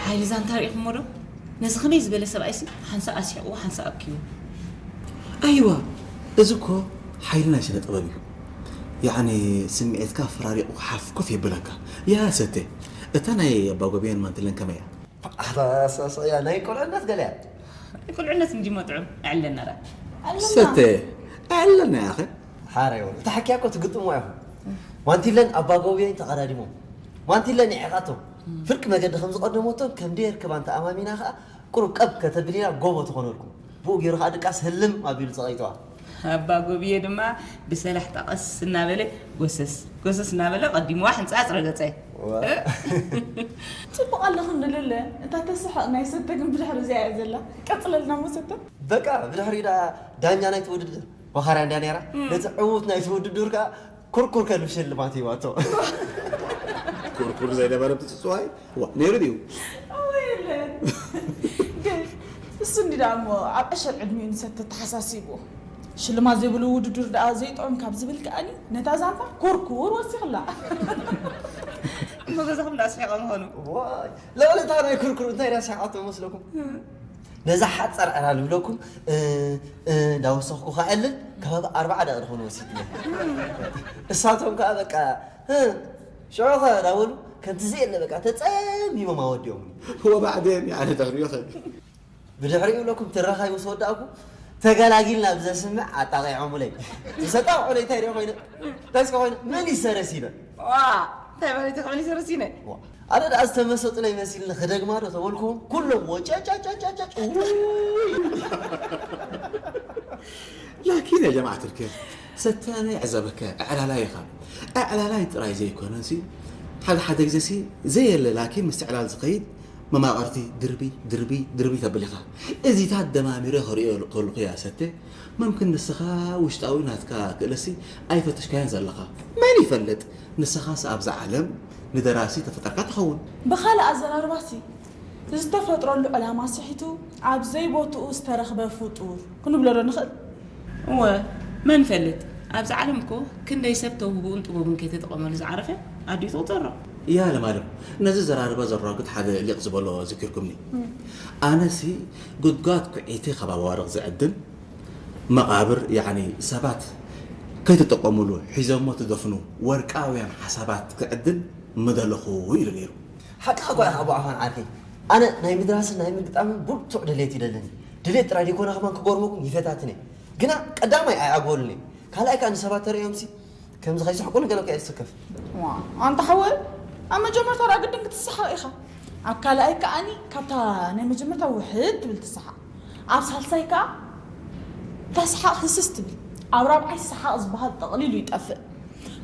ሓይሊ ዛንታ ርኢኹሞ ዶ? ነዚ ከመይ ዝበለ ሰብኣይሲ ሓንሳእ ኣስሒቕዎ ሓንሳእ ኣብኪዎ። ኣይዋ እዚ እኮ ሓይሊ ናይ ስነ ጥበብ እዩ። ያዕኒ ስምዒትካ ፈራሪቑ ሓፍ ኮፍ የብለካ። ያ ሰቴ እታ ናይ ኣባጎብየን ማንትለን ከመይ እያ? ኣታ ሳሳያ ናይ ቆልዕነት ገለ እያ። ቁልዕነት እንጂ መጥዑም ኣዕለና ራ ሰተ ኣዕለና ያኸ ሓራይ ወሉ ተሓኪያ እኮ ትግጥሞ ኢኹም። ማንቲለን ኣባጎብየን ተቐዳዲሞም ማንቲለን ይዕቃቶም ፍርቂ መገዲ ከም ዝቐደመቶም ከም ደየር ክባን ተኣማሚና ኸዓ ቁሩብ ቀብ ከተብሊና ጎቦ ትኾነልኩም። ብኡ ገይሩ ኸዓ ድቃስ ህልም ኣቢሉ ጸቒጥዋ። ኣባ ጎብየ ድማ ብሰላሕታ ቀስ እናበለ ጎሰስ ጎሰስ እናበለ ቀዲምዋ ሕንጻጽ ረገጸ። ጽቡቕ ኣለኹ ንልለ እታ ተስሕቕ ናይ ሰተ ግን ብድሕሪ እዚኣ እያ ዘላ። ቀጽለልና እሞ ሰተ። በቃ ብድሕሪኡ ደኣ ዳኛ ናይቲ ውድድር ወኻርያ እንድያ ነይራ። ነቲ ዕዉት ናይቲ ውድድር ከኣ ኩርኩር ከልብ ሽልማት ሂባቶ። ኩርኩር ዘይነበረ ብትጽዋይ ዋ ነይሩ ድዩ? እወ የለን። ግን እሱ እንዲ ደኣ እሞ ኣብ ዕሸል ዕድሚኡ ንሰተ ተሓሳሲብዎ። ሽልማት ዘይብሉ ውድድር ደኣ ዘይጥዑም ካብ ዝብል ከኣኒ ነታ ዛንታ ኩርኩር ወሲኽላ። እሞ ገዛኹም ደኣ ኣስሒቐ ምኾኑ። ዋይ ለበለታ ናይ ኩርኩር እንታይ ደኣ ስሒቓቶ መስለኩም? ነዛ ሓጻር ዕላል ይብለኩም እንዳወሰኽኩ ከዕልል ከባቢ ኣርባዓ ደቂ ክኾኑ ወሲድለ። እሳቶም ከኣ በቃ ሽዑኸ ዳበሉ ከምቲ ዘየለ በቃ ተጸሚሞም ኣወዲኦምኒ። ወባዕደን ኣነ ድሕሪኡ ኸ ብድሕሪኡ ለኩም ትረኻይ ምስ ወዳእኩ ተገላጊልና ብዘስምዕ ኣጣቒዖምለይ። ዝሰጣቕዑለይ እንታይ ሪኦ ኮይነ እንታይ ስከ ኮይነ መን ይሰረሲነ ዋ እንታይ ማለት ይኸውን ይሰረሲነ ኣነ ደኣ ዝተመሰጡለይ መሲልኒ ክደግማ ዶ ተበልኩዎም ኩሎም ወጨጨጨጨጨጭ ላኪን ያ ጀማዓት ልክር ሰተነ ይዕዘበከ ኣዕላላይ ኢኻ ኣዕላላይ ጥራይ ዘይኮነሲ ሓደ ሓደ ግዜሲ ዘየለ ላኪን ምስትዕላል ዝኸይድ መማቕርቲ ድርቢ ድርቢ ድርቢ ተብል ኢኻ እዚታት ደማሚረ ክሪኦ ከልኹ ያ ሰተ መምክን ንስኻ ውሽጣዊ ናትካ ክእለሲ ኣይፈተሽካዮን ዘለኻ መን ይፈልጥ ንስኻስ ኣብዛ ዓለም ንደራሲ ተፈጠርካ ትኸውን። ብኻልእ ኣዘራርባሲ ዝተፈጥረሉ ዕላማ ስሒቱ ኣብ ዘይቦትኡ ዝተረኽበ ፍጡር ክንብሎ ዶ ንኽእል? እወ መን ይፈልጥ ኣብዛ ዓለም እኮ ክንደይ ሰብ ተውህብኡን ጥበቡን ከይተጠቐመሉ ዝዓረፈ ኣዲኡ ትቑፀሮ። ያለም ኣለም ነዚ ዘራርባ ዘራግድ ሓደ ሊቕ ዝበሎ ዘኪርኩምኒ ኣነሲ ጉድጓድ ኩዒቲ ካብ ኣዋርቕ ዝዕድን መቓብር ያዕኒ ሰባት ከይተጠቐሙሉ ሒዞሞ ትደፍኑ ወርቃውያን ሓሳባት ክዕድን ምደለኹ ኢሉ ነይሩ። ሓቅኻ እኳ ኢኻ ኣቦ ዓፋን ዓርከይ። ኣነ ናይ ምድራስን ናይ ምግጣምን ብርቱዕ ድሌት እዩ ደለኒ። ድሌት ጥራይ ደይኮነ ከማን ክጎርመኩም ይፈታትን እየ። ግና ቀዳማይ ኣይዓግበሉን እየ። ካልኣይ ከኣ ንሰባት ተርእዮምሲ ከምዚ ከይስሕቁኒ ገለ እኳ እየ ዝስከፍ። ዋ ኣንታ ሓወይ ኣብ መጀመርታ ደኣ ግድን ክትሰሓቕ ኢኻ። ኣብ ካልኣይ ከኣኒ ካብታ ናይ መጀመርታ ውሕድ ትብል ትሰሓቕ። ኣብ ሳልሳይ ከኣ እታ ሰሓቕ ህስስ ትብል። ኣብ ራብዓይ ሰሓቕ ዝበሃል ጠቕሊሉ ይጠፍእ።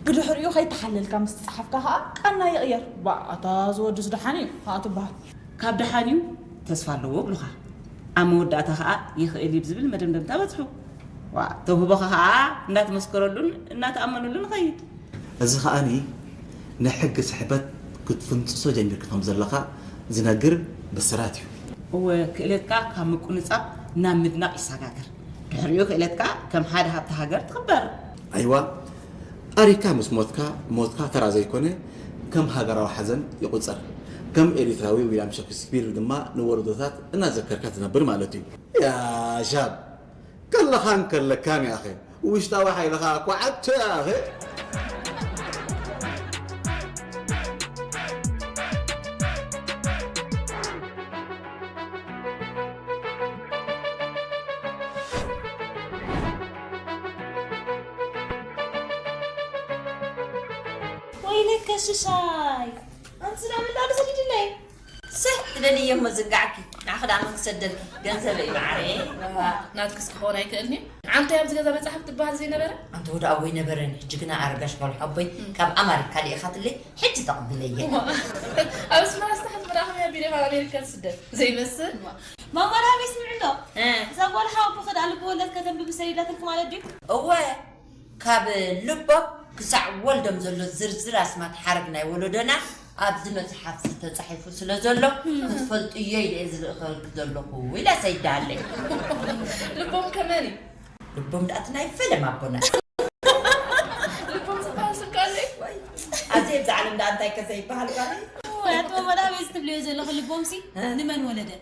ብድሕሪኡ ከይተሓለልካ ምስ ተጻሓፍካ ከኣ ቃና ይቕየር። ባእ ኣታ እዚ ወድስ ደሓን እዩ ከኣ ትበሃል። ካብ ደሓን እዩ ተስፋ ኣለዎ እብሉኻ። ኣብ መወዳእታ ከኣ ይኽእል እዩ ብዝብል መደምደምታ በጽሑ። ዋ፣ ተውህቦኻ ኸዓ እንዳተመስከረሉን እናተኣመነሉን ኸይድ። እዚ ኸኣኒ ንሕጊ ስሕበት ክትፍንጽሶ ጀሚርኪ ከም ዘለኻ ዝነግር ብስራት እዩ። እወ፣ ክእለትካ ካብ ምቁንጻብ ናብ ምድናቕ ይሰጋገር። ድሕሪኡ ክእለትካ ከም ሓደ ሃብቲ ሃገር ትኽበር። ኣይዋ፣ ኣሪካ ምስ ሞትካ፣ ሞትካ ተራ ዘይኮነ፣ ከም ሃገራዊ ሓዘን ይቑጸር። ከም ኤሪትራዊ ዊልያም ሸክስፒር ድማ ንወለዶታት እናዘከርካ ትነብር ማለት እዩ። ያ ሻብ፣ ከለኻን ከለካን ያኸ፣ ውሽጣዊ ሓይልኻ እኳ ዓብቶ ያኸ። ወይለከ ሽሻይ፣ ኣንቲ ስላ ምን ዳሉ ሰዲድለይ? ሰህ ትደልየ እሞ ዝንጋዕኪ፣ ንዓኺ ደኣ መን ክሰደልኪ? ገንዘበይ ማዓረየ። ዋ፣ ናትክስ ክኸውን ኣይክእልን እዩ። ዓንተ ኣብዚ ገዛ መጽሓፍ ትበሃል ዘይነበረ? ኣንተ ወደ ኣቦይ ነበረን፣ ሕጂ ግና ኣረጋሽ ጓል ሓቦይ እም። ካብ ኣማሪካ ልኢኻትለይ፣ ሕጂ ተቕብለየ። ዋ፣ ኣብ ኣስመራ ዝተሓት መራኸቢ ኣቢለ ካብ ኣሜሪካ ትስደድ። ዘይመስል? ዋ፣ ማማ ራሃብ ይስምዕ እንዶ? እ። እዛ ጓል ሓቦ ከዳ ልብ ወለድ ከተንብብ ሰዲዳትልኪ ማለት ድዩ? እወ፣ ካብ ልቦም ክሳዕ ወልዶም ዘሎ ዝርዝር ኣስማት ሓረግ ናይ ወለዶና ኣብዚ መጽሓፍ እዚ ተጻሒፉ ስለ ዘሎ፣ ክትፈልጥዮ ኢለ እየ ዝልእኸልኪ ዘለኹ ኢላ ሰይዳለይ። ልቦም ከመን እዩ? ልቦም ደኣ እቲ ናይ ፈለም ኣቦና። ልቦም ዝበሃል ስም ከ ኣሎ እዩ? ኣዘይ ኣብዚ ዓለም ደኣ እንታይ ከ ዘይበሃል ባሪ? እዋይ፣ ኣቶ መላቤ እዚ ትብልዮ ዘለኹ ልቦምሲ እ? ንመን ወለደ?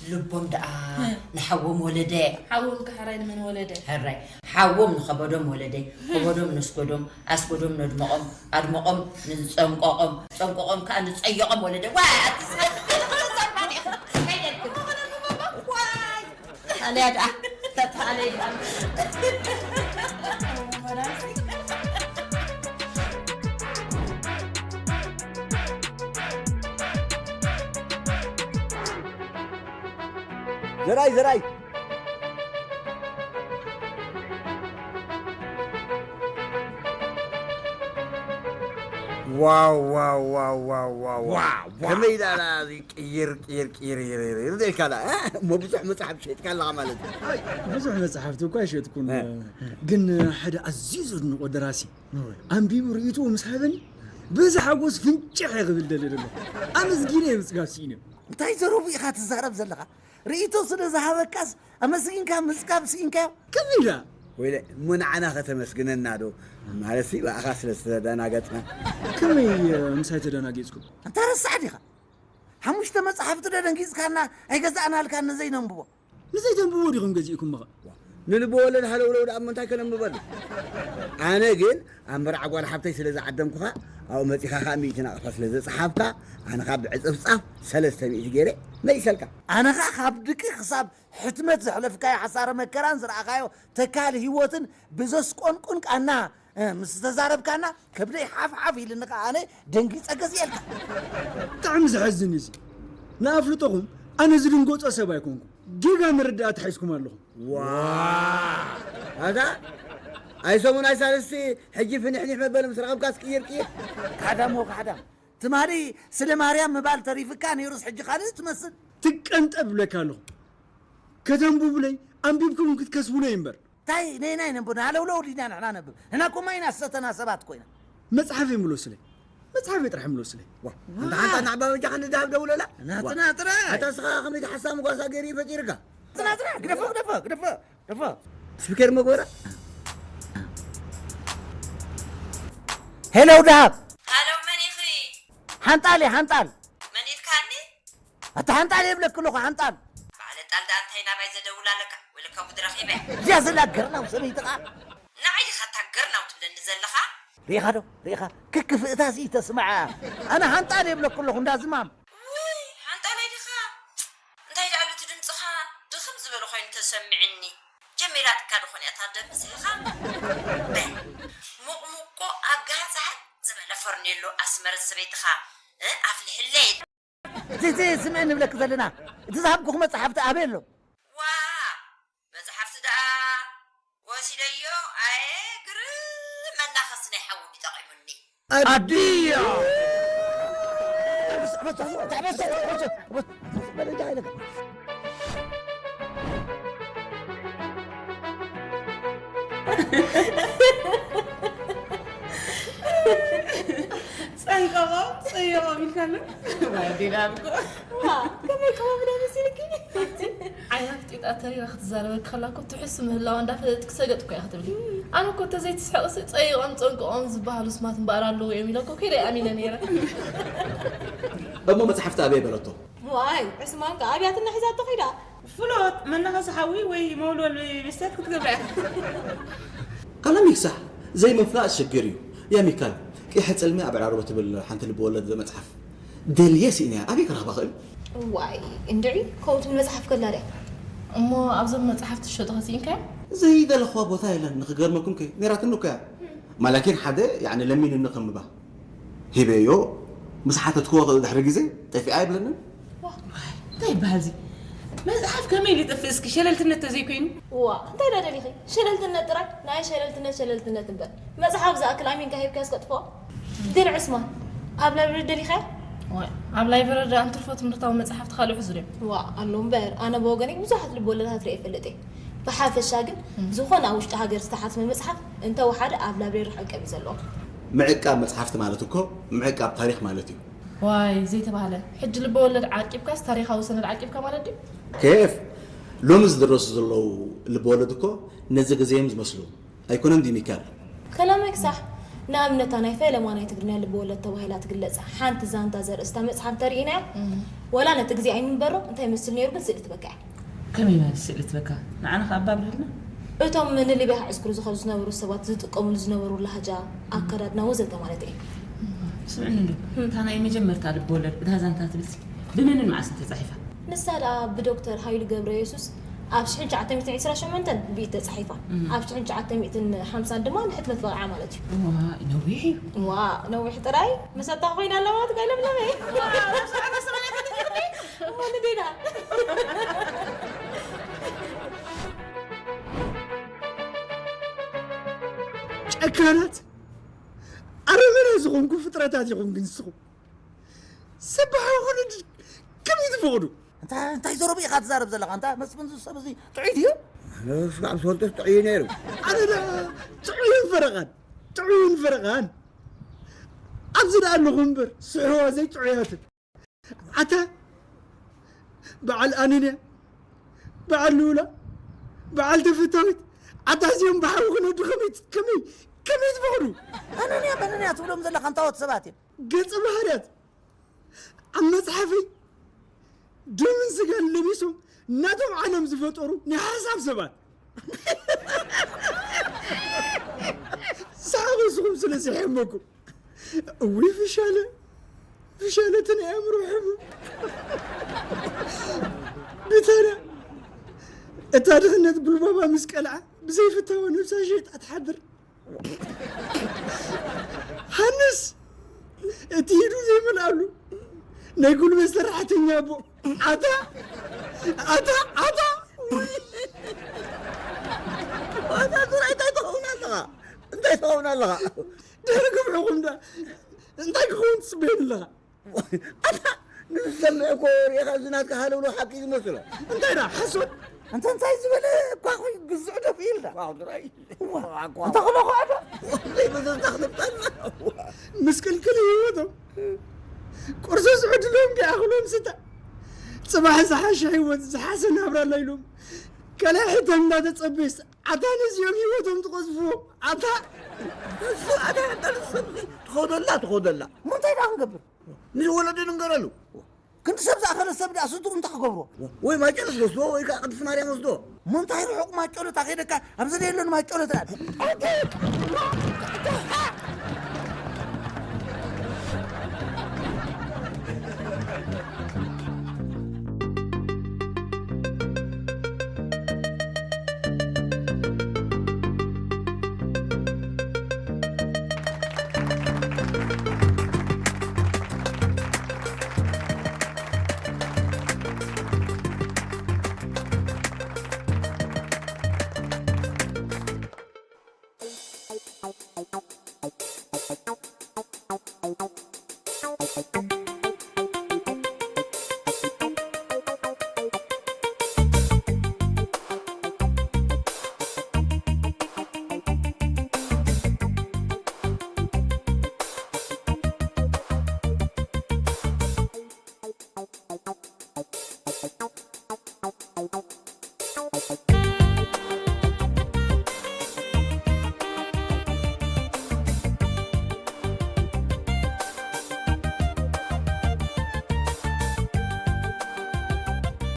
ልቦም ደኣ እ። ንሓዎም ወለደ። ሓዎም ከ ሕራይ ንመን ወለደ? ሕራይ ሓዎም ንኸበዶም ወለደ። ከበዶም ነስጎዶም፣ ኣስጎዶም ነድመቖም፣ ኣድመቖም ንጸንቆቖም፣ ጸንቆቖም ከኣ ንጸየቖም ወለደ። ዋይ፣ ኣቲ ስለ-፣ ዋይ፣ ተታለያ ደኣ፣ ተታለያ ደኣ። ዘራይ፣ ዘራይ። ዋው፣ ዋው፣ ዋው፣ ዋው፣ ዋው፣ ዋው። ዋው፣ ዋው። ከመይ ኢላ እዚ ቅይር፣ ቅይር፣ ቅይር፣ ይር፣ ይር፣ ይር ኢልካ ዳ፣ እ? እሞ ብዙሕ መጽሓፍ ሸይጥካ ኣለኻ ማለት እዩ። ኣይ፣ ብዙሕ መጽሓፍቲ እኳ ኣይሸጥኩን። እ። ግን ሓደ ኣዝዩ ዘድንቖ ደራሲ፣ እወ። ኣንቢቡ ርእይትኡ ምስ ሃበኒ፣ በዚ ሓጎስ ፍንጭሕ እየ ክብል ደልየ ዘለኹ። ኣመስጊነ እየ ምጽጋብ ስኢነ። እንታይ ዘረቡ ኢኻ ትዛረብ ዘለኻ? ርእይቶ ስለ ዝሃበካስ ኣመስጊንካ ምጽጋብ ስኢንካዮ? ከመይ ኢላ? ወይለ፣ እሞ ንዓና ከተመስግነና ዶ? ማለትሲ ብኣኻ ስለ ዝተደናገጽና። ከመይ፣ እ፣ ምሳይ ተደናጊጽኩም? ኣንታ ረሳሕ ዲኻ? ሓሙሽተ መጻሕፍቲ ዶ ደንጊጽካና ኣይገዛእናልካን ንዘይነንብቦ? ንዘይተንብቦ ዲኹም ገዚእኩምኻ? ንልቢ ወለድ ሃለውለው ደኣ እሞ እንታይ ከነንብበሉ? ኣነ ግን ኣብ መርዓ ጓል ሓብተይ ስለ ዝዓደምኩኻ፣ ኣብኡ መጺኻ ኸኣ ሚእቲ ናቕፋ ስለ ዘጽሓፍካ፣ ኣነ ኸኣ ብዕጽፍጻፍ ሰለስተ ሚእቲ ገይረ መሊሰልካ። ኣነ ኸኣ ካብ ድቂ ክሳብ ሕትመት ዘሕለፍካዮ ሓሳረ መከራን ዝረኣኻዮ ተካል ህይወትን ብዘስቆንቁን ቃና፣ እ፣ ምስ ተዛረብካና፣ ከብደይ ሓፍ ሓፍ ኢልኒ ኸኣ ኣነ ደንጊጸ ገዚኤልካ። ብጣዕሚ ዘሕዝን እዩ እዚ። ንኣፍልጦኹም ኣነ ዝድንገጾ ሰብ ኣይኮንኩን። ጌጋ መረዳእታ ሒዝኩም ኣለኹም። ዋ! ኣታ፣ ኣይ ሰሙን ኣይ ሳልስቲ ሕጂ ፍንሕኒሕ መበሊ ምስ ረኸብካስ ቅይር ቅይር። ካሕዳም ወ ካሕዳም። ትማሊ ስለ ማርያም ምባል ተሪፍካ ነይሩስ ሕጂ ካልእ ትመስል። ትቀንጠብ እብለካ ኣለኹ። ከተንብቡለይ፣ ኣንቢብኩም ክትከስቡለይ እምበር። ታይ ነይናይ ነንብብ፣ ንሃለውለው ዲና ንሕና ነንብብ? ንሕና እኮ ማይ ናሰተና ሰባት ኮይና። መጽሓፈይ ምለሱለይ። መጽሓፈይ ጥራሕ ምለሱለይ። ዋ፣ ኣንታ ሓንታ ናዕባ በጃኻ ንድሃብ ደውለላ። ናትና ዋ። ጥራይ። ኣታ እስኻ ከመይ ተሓሳሚ ጓሳ ገይሩ እዩ ፈጢርካ? ናትና ጥራይ። ግደፎ፣ ግደፎ፣ ግደፎ፣ ግደፎ። ስፒከር መጎራ። ሄሎ፣ ደሃብ። ሃሎ፣ መን ኢኺ? ሓንጣል እየ፣ ሓንጣል። መን ኢልካኒ? ኣታ ሓንጣል የብለኪ ኣለኹ፣ ሓንጣል። በዓለ ጣል ደኣ እንታይ ናባይ ዘደውል ኣለካ? ወይለካ ጉድ ረኺበ። እዚኣ ዘላ ገርናው ሰበይቲ ኸኣ። ንዓይ ዲኻ እታ ገርናው ትብለኒ ዘለኻ? ርኢኻ ዶ? ርኢኻ? ክክፍእታሲ ተስምዓ። ኣነ ሓንጣል የብለኪ ኣለኹ፣ እንዳ ዝማም። ውይ፣ ሓንጣላይ ዲኻ? እንታይ ደኣሉ እቲ ድምፅኻ ድኽም ዝበለ ኮይኑ ተሰሚዕኒ። ጀሚራትካ ድኾን እያ እታ ደም ስኢኻ? በል፣ ሙቕሙቆ ኣብ ጋህፃ ዝበለ ፈርኔሎ ኣስመረት ሰበይትኻ፣ እ፣ ኣፍልሕለይ። እቲ፣ እቲ ስምዒ ንብለኪ ዘለና፣ እቲ ዝሃብኩኺ መጽሓፍቲ ኣበይ ኣሎ? ዋ፣ መጽሓፍቲ ደኣ ወሲደዮ፣ ኣየ ግርም መናኸሲ ናይ ሓዉ ድዩ ጠቒሙኒ። ኣድያ! ጸንቀቖም ጸይቖም ኢልካሉ። ባዴላ ብኮ። ዋ፣ ከመይ ከመይ ብለ መሲልኪ? ዓይና ፍጢጣ ተሪራ ክትዛረበኪ ከላ እኮ ትሕሱ ምህላዋ እንዳፈለጥኪ ሰገጥ እኮ እያ ክትብሊ። ኣነ እኮ እንተዘይትስሕቕሲ ጸይቖም ጸንቀቖም ዝበሃሉ ስማት እምበኣር ኣለዉ እዮም ኢለ እኮ ከይደ ኣሚነ ነይረ። እሞ መጽሓፍቲ ኣበይ በለቶ? ዋይ ዕስማን ከ ኣብያትና ሒዛቶ ኺዳ። ፍሎት መናኸሲ ሓዊ ወይ መውልወል መስትያት ክትገብራ እያ። ካላ ሚክሳሕ ዘይምፍላጥ ሽግር እዩ። ያ ሚካል ቂሐ ጽልሚ ኣብ ዕራርቦ ትብል ሓንቲ ልብወለድ መጽሓፍ ደልየ ስኢነያ ኣበይ ክረኽባ ክእል? ዋይ እንድዒ ከምኡ ትብል መጽሓፍ ከላ ድያ? እሞ ኣብዞም መጽሓፍቲ ዝሸጡ ከሲእንካዮ? ዘይደለኽዋ ቦታ የለን ንክገርመኩም ከ ነራትኒ እኮ እያ። ማላኪን ሓደ ያኒ ለሚንኒ ከምባ ሂበዮ ምስ ሓተትክዎ ድሕሪ ግዜ ጠፊኣ ይብለንን። እንታይ ይበሃል እዚ መጽሓፍ ከመይ ኢሉ ይጠፍእ እስኪ ሸለልትነት ተዘይኮይኑ? ዋ እንታይ ዳ ደሊኺ ሸለልትነት ጥራይ ናይ ሸለልትነት ሸለልትነት እምበር መጽሓፍ ዝኣክል ኣሚንካ ሂብካስ ከጥፍኦ። ግን ዕስማን ኣብ ላይብረሪ ደሊኻያ? ዋይ፣ ኣብ ላይብረሪ ደኣ እንትርፎ ትምህርታዊ መጽሓፍቲ ካልእ ሕዙ ድዮም? ዋ ኣሎ እምበር ኣነ ብወገነይ ብዙሓት ልብ ወለዳት ርእየ ይፈልጥ እየ። ብሓፈሻ ግን ዝኾነ ኣብ ውሽጢ ሃገር ዝተሓትመ መጽሓፍ እንተወሓደ ኣብ ላይብረሪ ክዕቀብ እዩ ዘለዎ። ምዕቃብ መጽሓፍቲ ማለት እኮ ምዕቃብ ታሪኽ ማለት እዩ። ዋይ ዘይተባህለ ሕጂ ልበ ወለድ ዓቂብካስ ታሪኻዊ ሰነድ ዓቂብካ ማለት ድዩ? ኬፍ ሎሚ ዝድረሱ ዘለዉ ልበወለድ እኮ ነዚ ግዜ እዮም ዝመስሉ ኣይኮነን ድዩ ሚካል? ከላመይ ክሳሕ ንኣብነታ ናይ ፈለማ ናይ ትግርኛ ልበወለድ ተባሂላ ትግለጽ ሓንቲ ዛንታ ዘርእስታ መጽሓፍ ተርኢናያ ወላ ነቲ ግዜ ኣይምንበሮ እንታይ ይመስል ነይሩ ግን ስእሊ ትበካ እያ። ከመይ ማለት ስእሊ ትበካ ንዓና ከኣባብለልና እቶም ንሊብያ ክዕስክሩ ዝኸዱ ዝነበሩ ሰባት ዝጥቀምሉ ዝነበሩ ላህጃ ኣከዳድና ወዘተ ማለት እየ። ስምዕኒ እንዶ እታ ናይ መጀመርታ ልበወለድ እታ ዛንታ ትብል ብመንን መዓስን ተፃሒፋ? ንሳ ደኣ ብዶክተር ሃይሉ ገብረየሱስ ኣብ ሽሕን ትሽዓተ ሚእትን ዕስራን ሸሞንተን ብኢድ ተጻሒፋ። ኣብ ሽሕን ትሽዓተ ሚእትን ሓምሳን ድማ ንሕትመት በቕዓ ማለት እዩ። ዋእ ነዊሕ እዩ። ዋእ ነዊሕ ጥራይ መሰታ ኮይና ኣለዋ ትጋይ ለምለመይ። እሞ ንዴና። ጨካናት ኣረመና ዝኾንኩም ፍጥረታት ኢኹም ግን ንስኹም። ሰብ ብሓውኹ ንድ- ከመይ ትፈቕዱ? እንታይ እንታይ ዘረቡ ኢኻ ትዛረብ ዘለኻ? እንታ መስፍን እዚ ሰብ እዚ ጥዑይ ድዩ? ኣነ ስጋዕ ዝፈልጦስ ጥዑይ እዩ ነይሩ። ኣነ ደኣ ጥዑይን ፈረቓን ጥዑይን ፈረቓን ኣብዚ ደኣ ኣለኹ እምበር ስሕዋ ዘይጥዑያትን። ኣታ በዓል ኣነንያ በዓል ልኡላ በዓል ተፈታዊት ኣታ እዚኦም ብሓዊ ክነዱ ከመይ ከመይ ከመይ ትፈቕዱ? ኣነንያ መነንያ ትብሎም ዘለኻ እንታዎት ሰባት እዮም? ገጸ ባህርያት ኣብ መጽሓፈይ ደምን ስጋን ለቢሶም ናቶም ዓለም ዝፈጠሩ ናይ ሓሳብ ሰባት ሳዕበስኹም ስለ ዝሕመኩም እውይ ፍሻለ ፍሻለ እቲ ናይ ኣእምሮ ሕሙም ብታና እታ ድኽነት ጉልባባ ምስ ቀልዓ ብዘይፍታወ ነብሳ ሸይጣ ትሓድር ሃንስ እቲ ኢዱ ዘይመልኣሉ ናይ ጉልበት ሰራሕተኛ ኣቦ ኣታ ኣታ ኣታ ኣታ ዙራ እንታይ ትኸውን ኣለኻ እንታይ ትኸውን ኣለኻ ድሕሪ ግብዕኹም ዳ እንታይ ክኸውን ትፅበየኒ ኣለኻ ኣታ ንዝሰምዕ እኮ ሪኢኻ እዚ ናትካ ሃለውሎ ሓቂ ዝመስሎ እንታይ ዳ ሓሶት እንተ እንታይ ዝበለ እኳ ኮይ ግዝዕ ደፍ ኢልዳ ዋው ድራይ እንተ ክለኹ ኣዶ ዘይመዘዝታ ክነብጠና ምስቅልቅል ህይወቶም ቁርሲ ዝዕድሎም ከይኣኽሎም ስተ ፅባሕ ዝሓሸ ህይወት ዝሓሰ ናብራ ኣላ ኢሎም ካልኣይ ሕተም እንዳተፀበስ ኣታ ነዚኦም ህይወቶም ትቐዝፍዎ ኣታ እሱ ኣነ ሕተልስኒ ትኸደላ ትኸደላ ምንታይ ዳ ክንገብር ንወለዲ ንንገረሉ ክንዲ ሰብ ዝኣኸለ ሰብ ደኣ ስድሩ እንታይ ክገብሮ ወይ ማጨሎት ወስዶ ወይ ከዓ ቅድስቲ ማርያም ወስዶ ምንታይ ርሑቕ ማጨሎት ኣኸይደካ ኣብ ዘደየሎን ማጨሎት